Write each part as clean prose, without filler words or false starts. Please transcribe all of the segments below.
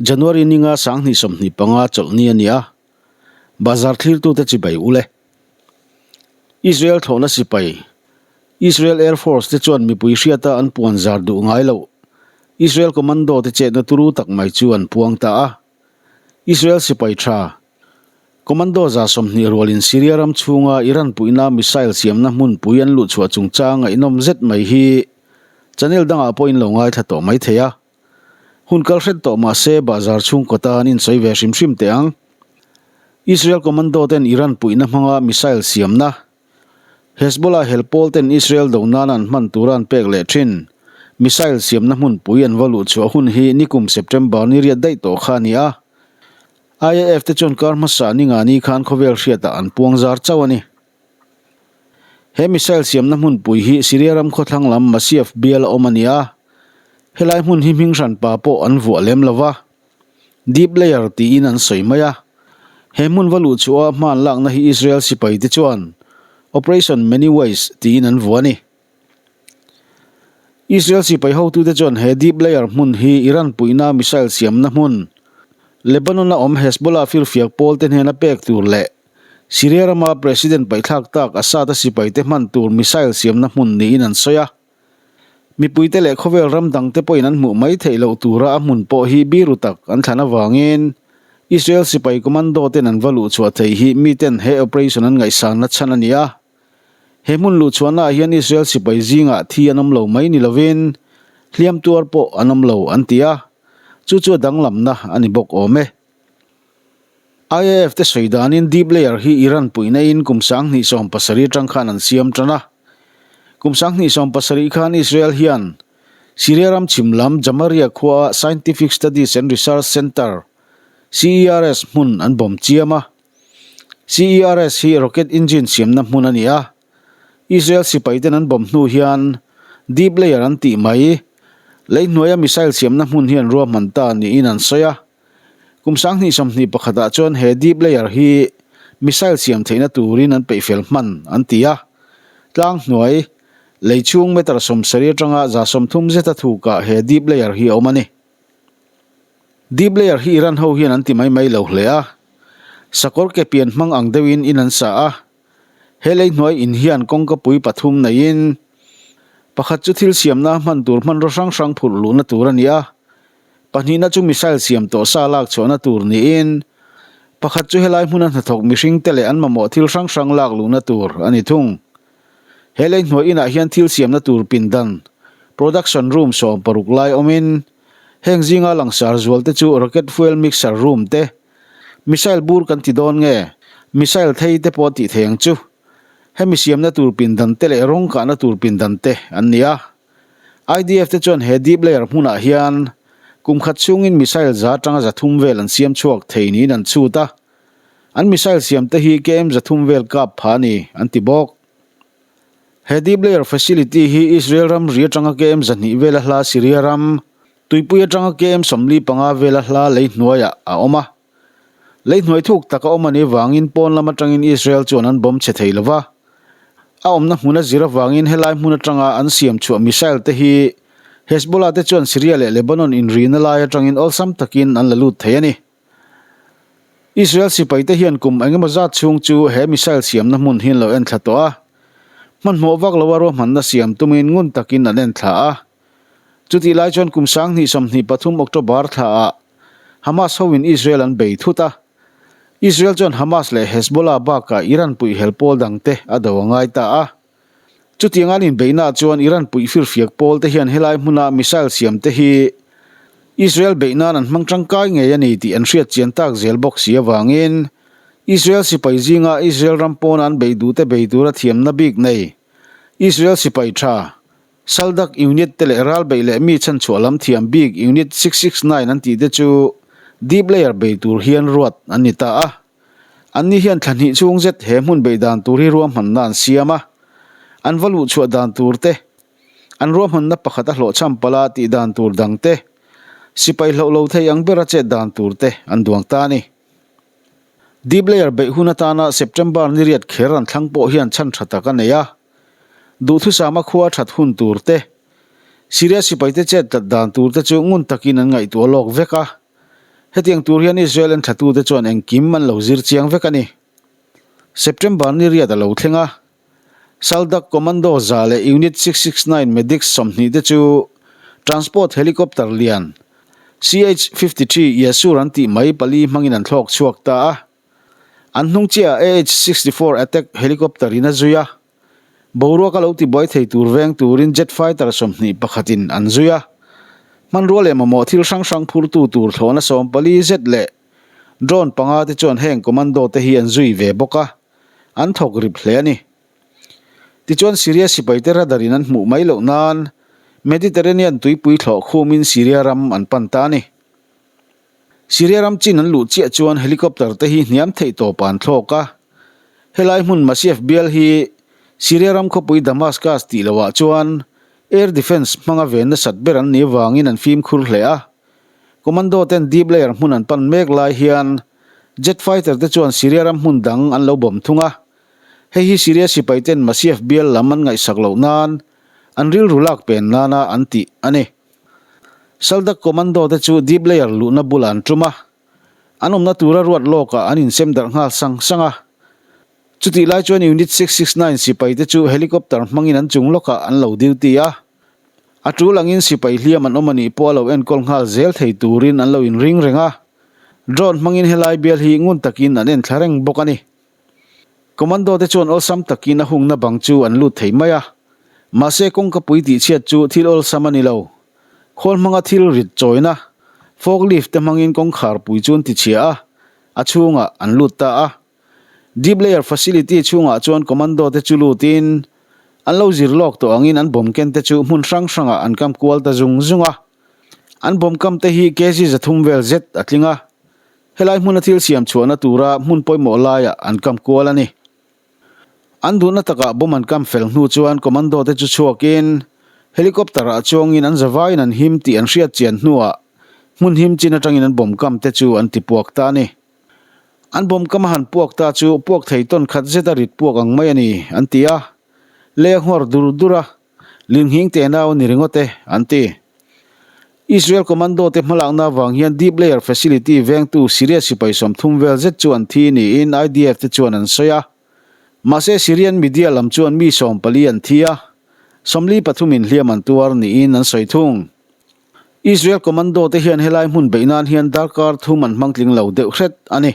January ninga 2025 chawlhni a ni a, bazar thlirtute chibai ul e. Israel thlawhna sipai, Israel Air Force te chuan mipui hriata an puan zar duh ngai loh Israel Commando te chetna turu tak mai chu an puang ta a. Israel sipai tha, Commando 20 rualin Syria ram chhunga Iran puihna missile siamna hmunpui an luhchhuah chungchang ngaihnawm zet mai hi channel dangah pawhin lo ngaithla tawh mai thei a. Hun kal hret tawh mah se bahzar chhungkaw tan insawi ve hrim hrim teh ang. Israel Commando ten Iran puihna hmanga missile siamna Hezbollah hel pawl ten Israel do nana an hman tura an pek leh thin missile siamna hmunpui an va luhchhuah hun hi nikum September ni riat daih tawh kha a ni a. IAF te chuan kar hmasa ni nga ni khan khawvel hriatah an puang zar chauh a ni. He missile siamna hmunpui hi Syria ram khawthlang lam Masyaf bial a awm a ni a, helai hmun hi hming hranpa pawh an vuah lem lo va, deep layer tiin an sawi mai a. He hmun va luh chhuah a hma an lakna hi Israel sipai te chuan Operation Many Ways tiin an vuah a ni. Israel sipai hotute chuan he deep layer hmun hi Iran puihna missile siamna hmun, Lebanon-a awm Hezbollah firfiak pawlte hnena pek tur leh Syria rama President paihthlak tak Assad-a sipaite hman tur missile siamna hmun niin an sawi a. Mipuite leh khawvel ram dangte pawhin an hmuh mai theih loh tura a hmun pawh hi biru tak an thlan avangin Israel sipai commando ten an va luhchhuah thei hi miten he operation an ngaihsanna chhan a ni a. He hmun luhchhuahnaah hian Israel sipai zingah thi an awm lo mai ni lovin hliam tuar pawh an awm lo an ti a, chu chu a danglamna a ni bawk awm e. IAF te sawi danin deep layer hi Iran puihna in kum 2017 atang khan an siam tan a. Kum 2017 khan Israel hian Syria ram chhim lam Jamaria khua Scientific Studies and Research Center, CERS, hmun an bawm chiam a. CERS hi rocket engine siamna hmun a ni a, Israel sipaiten an bomb hnu hian deep layer an tih mai, lei hnuaia missile siamna hmun hi an ruahman ta niin an sawi a. Kum 2021 ah chuan he deep layer hi missile siam theihna turin an peihfel hman an ti a, tlang hnuai, lei chhung meter 70 atanga 30 zeta thukah he deep layer hi a awm a ni. Deep layer hi Iran ho hian an ti mai mai lo hle a, sakawr ke pian hmang ang deuhin in an sa a, he lei hnuai in hian kawngka pui pathum neiin pakhat chu thil siamna hman tur hmanraw hrang hrang phurh luhna tur a ni a, pahnihna chu missile siam tawh sa lak chhuahna tur niin pakhat chu helai hmuna hnathawk mihring te leh an mamawh thil hrang hrang lak luhna tur a ni thung. He lei hnuai inah hian thil siamna tur pindan, production room, 16 lai awmin, heng zinga langsar zual te chu rocket fuel mixer room te, missile bur kan ti dawn nge, missile thei te pawh tih thei ang chu. Hemi siamna tur pindan te leh rawng kahna tur pindan te an ni a. IDF te chuan he deep layer hmunah hian kum khat chhungin missile 100 tanga 300 vel an siam chhuak thei niin an chhut a. An missile siam te hi KM 300 vel kap pha a ni, an ti bawk. He deep layer facility hi Israel ram ri atanga KM 200 vela hla Syria ram, tuipui atanga KM 45 vela hla lei hnuaiah a awm a. Lei hnuai thuk taka awm a nih vangin pawn lam atangin Israel chuan an bomb chhe thei lova. A awmna hmun a zir avangin helai hmun atanga an siam chhuah missile te hi Hezbollah te chuan Syria leh Lebanon inrina lai atangin awlsam takin an la lut thei a ni. Israel sipaite hian kum engemaw zat chhung chu he missile siamna hmun hi an lo enthla tawh a, hmanhmawh vak loa ruahmanna siam tumin ngun takin an enthla a. Chutih lai chuan kum 2023 October thlaah Hamas hoin Israel an bei thut a, Israel chuan Hamas leh Hezbollah bakah Iran puihhel pawl dangte a do a ngai ta a. Chutiang an inbeihnaah chuan Iran puih firfiak pawl te hian helai hmuna missile siam te hi Israel beih nan an hmang tangkai ngei a ni tih an hriat chian tak zel bawk si avangin Israel sipai zinga Israel ram pawna an beih duhte bei tura thiamna bik nei Israel sipai tha Saldak unit te leh ral beih leh mi chhanchhuah lam thiam bik Unit 669 an tih te chu deep layer bei tur hian ruat an ni ta a. Anni hian thla hnih chhung zet he hmun beih dan tur hi ruahmanna an siam a, an va luhchhuah dan tur te, an ruahmanna pakhat a hlawhchham palh a tih dan tur dang te, sipai hloh lo thei ang bera chet dan tur te an duang ta a ni. Deep layer beih hun atana September ni riat kher an thlang pawh hian chhan tha tak a nei a, duhthusama khua that hun tur te, Syria sipaite chet tlat dan tur te chu ngun takin an ngaihtuah lawk vek a. Hetiang tur hian Israel enthlatute chuan engkim an lo zir chiang vek a ni. September ni riat a lo thleng a, Saldak Commando za leh Unit 669 Medics 20 te chu Transport Helicopter lian CH-53 Yasur an tih mai pali hmangin an thlawk chhuak ta a. An hnung chiahah AH-64 Attack Helicopter in a zui a. Boruak a lo tibuai thei tur veng turin jet fighter 20 pakhatin an zui a. Hmanrua leh mamawh thil hrang hrang phurtu tur thlawhna 14 zet leh drone panga te chuan heng commando te hi an zui ve bawk a, an thawk rip hle a ni. Tichuan Syria sipaite radar in an hmuh mai loh nan Mediterranean tuipui thlawh khumin Syria ram an pan ta a ni. Syria ram chin an luh chiah chuan helicopter te hi hniam theih tawpah an thlawk a. Helai hmun Masyaf bial hi Syria ram khawpui Damascus tih lohah chuan air defence hmanga ven nasat ber an nih avangin an fimkhur hle a. Commando ten deep layer hmun an pan mek lai hian jet fighter te chuan Syria ram hmun dang an lo bawm thung a. Hei hi Syria sipai ten Masyaf bial lam an ngaihsak loh nan an rilru lak pen nana an tih a ni. Saldak Commando te chu deep layer luhna bulah an tum a, an awmna tura ruat lawkah an insem darh nghal sang sang a. Chutih lai chuan Unit 669 sipai te chu helicopter hmangin an chung lawkah an lo duty a. A tul angin sipai hliam an awm a nih pawh a lo enkawl nghal zel thei turin an lo inring reng a. Drone hmangin helai bial hi ngun takin an enthla reng bawk a ni. Commando te chuan awlsam takin a hungna bang chu an lut thei mai a. Mahse kawngka pui tihchhiat chu thil awlsam a ni lo. Khawl hmanga thil rit chawina, forklift te hmangin kawngkhar pui chu an tichhia a, a chhungah an lut ta a. Deep layer facility chhungah chuan commando te chu lutin an lo zir lawk tawh angin an bomb ken te chu hmun hrang hrangah an kam kual ta zung zung a. An bomb kam te hi kg 300 vel zet a tling a. Helai hmuna thil siam chhuahna tura hmun pawimawh laiah an kam kual a ni. An duhna takah bomb an kam fel hnu chuan commando te chu chhuakin helicopter ah chuangin an zavaiin an him tih an hriat chian hnuah hmun him chin atangin an bomb kam te chu an ti puak ta a ni. An bomb kam a han puak ta chu puak thei tawn khat zet a rit puak ang mai a ni, an ti a. Lei a nghawr dur dur a, Linghing te nau a ni ringawt e, an ti. Israel commando te hmalakna avang hian deep layer facility vengtu Syria sipai 30 vel zet chu an thi niin IDF te chuan an sawi a. Mahse Syrian media lam chuan mi 14 an thi a, 43 in hliam an tuar niin an sawi thung. Israel commando te hian helai hmun beih nan hian darkar thum an hmang tling lo deuh hret a ni.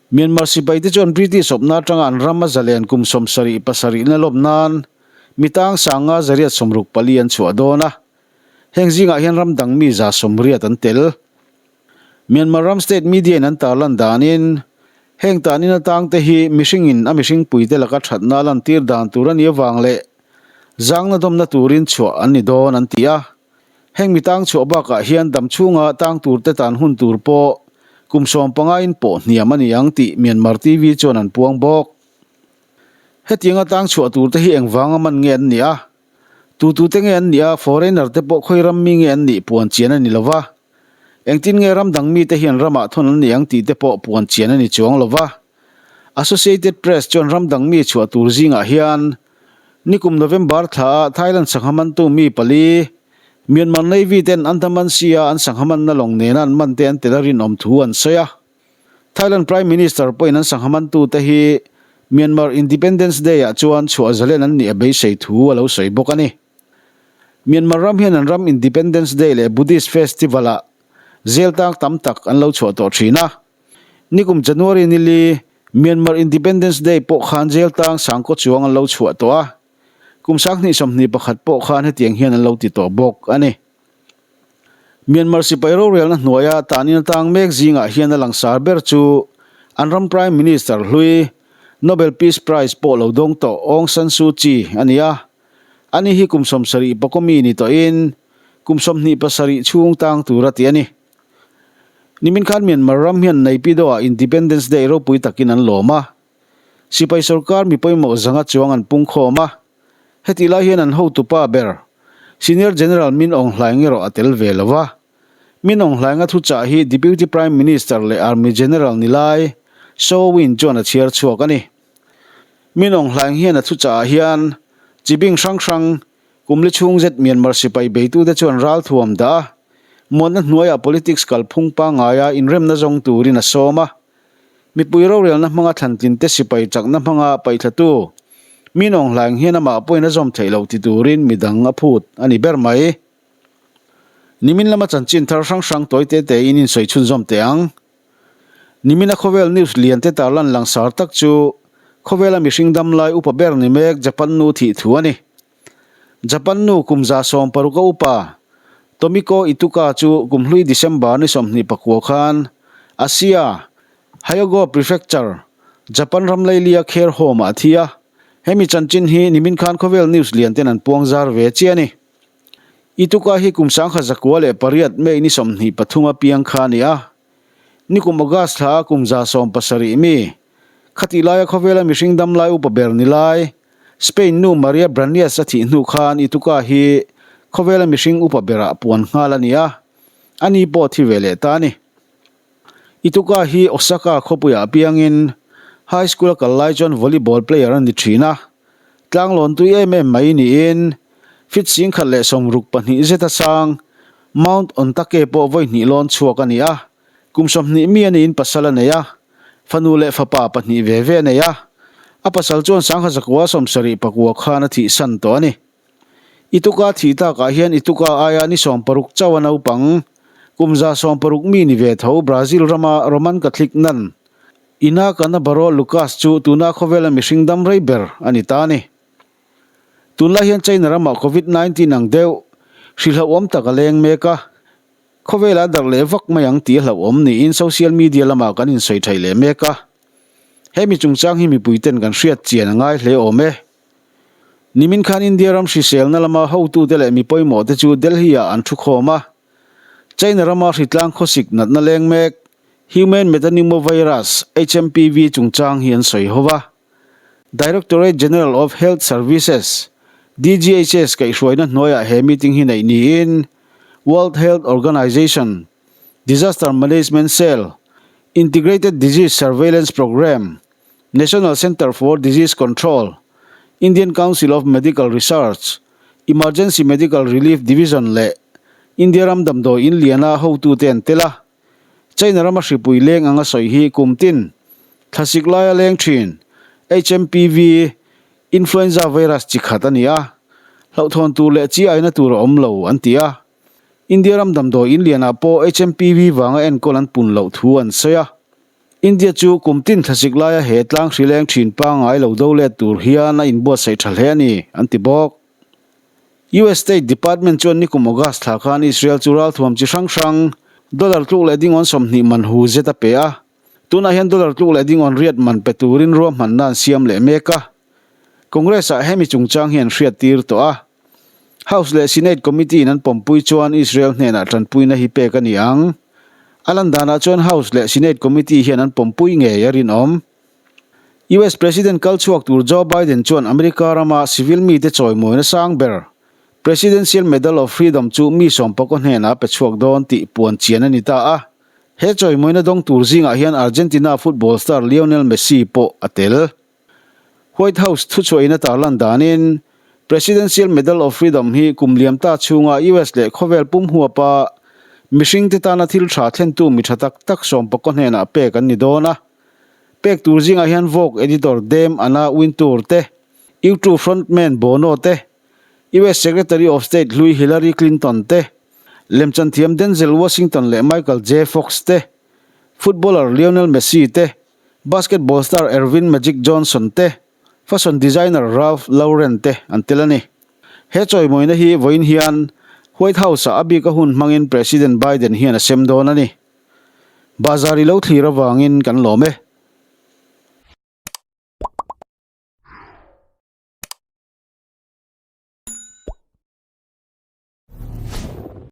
Myanmar sipai te chuan British awpna atanga an ram a zalen kum 77 na lawp nan mi tang sanga 164 an chhuah dawn a, heng zingah hian ram dang mi 180 an tel. Myanmar ram state media in an tarlan danin heng tanin atang te hi mihringin a mihringpui te laka thatna lantir dan tur a nih avang leh zangna dawmna turin chhuah an ni dawn an ti a. Heng mi tang chhuah bakah hian dam chhunga tang tur te tan hun tur pawh kum 15 in pawh hniam a ni ang tih Myanmar TV chuan an puang bawk. Hetianga tang chhuah tur te hi engvanga man nge an nih a? Tu tu te nge an nih a, foreigner te pawh khawi ram mi nge an nih puan chian a ni lo va. Engtin nge ram dang mite hian ramah thawn an nih ang tih te pawh puan chian a ni chuang lo va. Associated Press chuan ram dang mi chhuah tur zingah hian nikum November thla ah Thailand sangha mantu mi pali, Myanmar Navy ten Andaman Sea a an sangha manna lawng nena an man te an tel a rinawm thu an sawi a. Thailand Prime Minister pawhin an sangha mantute hi Myanmar Independence Day ah chuan chhuah zalen an nih a beisei thu a lo sawi bawk a ni. Myanmar ram hian an ram Independence Day leh Buddhist Festival ah zel tang tam tak an lo chhuah tawh thin a. Nikum January ni li Myanmar Independence Day pawh khan zel tang sangkaw chuang an lo chhuah tawh a. Kum 2021 pawh khan hetiang hian an lo ti tawh bawk a ni. Myanmar sipai rorelna hnuaia tanin atang mek zingah hian a langsar ber chu an ram Prime Minister hlui Nobel Peace Prize pawh lo dawng tawh Aung San Suu Kyi a ni a. Ani hi kum 70 pakaw mi ni tawhin kum 27 chhung tang tur a ti a ni. Nimin khan Myanmar ram hian Naypyidaw-ah Independence Day ropui takin an lawm a. Sipai sorkar mi pawimawh zanga chuang an pungkhawm a. Hetih lai hian an hotupa ber, Senior General Min Aung Hlaing erawh a tel ve lo va. Min Aung Hlainga thuchah hi Deputy Prime Minister leh Army General ni lai, Soe Win chuan a chhiar chhuak a ni. Min Aung Hlaing hian a thuchahah hian chibing hrang hrang, kum li chhung zet Myanmar sipai beitute chuan ral thuam dah a. Muanna hnuaiah politics kalphung pangngaia inremna zawng turin a sawm a. Mipui rorelna hmanga thlantlinte sipai chakna hmanga paihthlatu Min Aung Hlaing hian amah pawhin a zawm theih loh ti turin midang a phut a ni ber mai. Nimin lama chanchin thar hrang hrang tawi te tein insawi chhunzawm teh ang. Nimina khawvel news lian te tarlan langsar tak chu khawvela mihring damlai upa ber ni mek Japan nu thih thu a ni. Japan nu kum 16 a upa Tomiko Ituka chu kum hlui December ni 29 khan Asia, Hyogo Prefecture, Japan ram Leilia Care Home-ah a thi a. Hemi chanchin hi nimin khan khawvel news lian ten an puang zar ve chiah a ni. Ituka hi kum 1908 May ni 23 a piang kha a ni a. Nikum August thla a kum 70 mi, khatih laia khawvela mihring dam lai upa ber ni lai, Spain nu Maria Branyas a thih hnu khan Ituka hi khawvela mihring upa berah puan nghal a ni a, ani pawh thi ve leh ta a ni. Ituka hi Osaka khawpuiah piangin high school a kal lai chuan volleyball player a ni thin a, tlanglawn tui em em mai niin feet 162 zeta sang Mount Ontake pawh vawi hnih lawn chhuak a ni a, Kum 20 mi a niin pasal a nei a, fanu leh fapa pahnih ve ve a nei a. A pasal chuan 1974 khan a thihsan tawh a ni. Ituka thih takah hian Ituka aia ni 60 chauh a naupang, kum 60 mi ni ve tho Brazil rama Roman Catholic nun Ina Canabaro Lucas chu tuna khawvela mihring dam rei ber a ni ta a ni. Tunlai hian China ramah Covid 19 ang deuh hrilhauhawm tak a leng mek a. Khawvela darh leh vak mai ang tih a hlauhawm niin social media lamah kan insawi thei leh mek a. Hemi chungchang hi mipuiten kan hriat chian a ngai hle awm e. Nimin khan India ram hriselna lama hotute leh mi pawimawhte chu Delhi-ah an thukhawm a. China rama hritlang khawsik natna leng mek, Human Metapneumovirus, HMPV, chungchang hi an sawi ho va. Directorate General of Health Services, DGHS, kaihhruaina hnuaiah he meeting hi neih niin World Health Organization, Disaster Management Cell, Integrated Disease Surveillance Programme, National Centre for Disease Control, Indian Council of Medical Research, Emergency Medical Relief Division leh India ram damdawi in liana hotute an tel a. China rama hripui leng anga sawi hi kum tin thlasik laia leng thin HMPV, Influenza virus chi khat a ni a, hlauhthawn tur leh chi aina tur a awm lo an ti a. India ram damdawi in lianah pawh HMPV vanga enkawl an pun loh thu an sawi a. India chu kum tin thlasik laia he tlang hri leng thin pangngai lo do let tur hian a inbuatsaih tha hle a ni an ti bawk. US State Department chuan nikum August thla khan Israel chu ralthuam chi hrang hrang dollar tluk leh dingawn 20 man hu zet a pe a. Tunah hian dollar tluk leh dingawn riat man pe turin ruahmanna an siam leh mek a. Congress-ah hemi chungchang hi an hriattir tawh a. House leh Senate Committee-in an pawmpui chuan Israel hnenah tanpuina hi pek a ni ang. A lan danah chuan House leh Senate Committee hian an pawmpui ngei a rinawm. US President kal chhuak tur Joe Biden chuan America rama civil mite chawimawina sang ber, Presidential Medal of Freedom chu mi sawmpakaw hnenah a pe chhuak dawn tih puan chian a ni ta a. He chawimawina dawng tur zingah hian Argentina football star Lionel Messi pawh a tel. White House thuchhuahin a tarlan danin, Presidential Medal of Freedom hi kum liam ta chhunga US leh khawvel pum huapa mihringte tana thil tha thlentu mi tha tak tak sawmpakaw hnenah pek an ni dawn a. Pek tur zingah hian Vogue editor Dame Anna Wintour te, U2 frontman Bono te, US Secretary of State hlui Hillary Clinton te, lemchanthiam Denzel Washington leh Michael J. Fox te, footballer Lionel Messi te, basketball star Earvin Magic Johnson te, fashion designer Ralph Lauren te an tel a ni. He chawimawina hi vawiin hian White House-ah a bika hun hmangin President Biden hian a sem dawn a ni. Bazar i lo thlir avangin kan lawm e.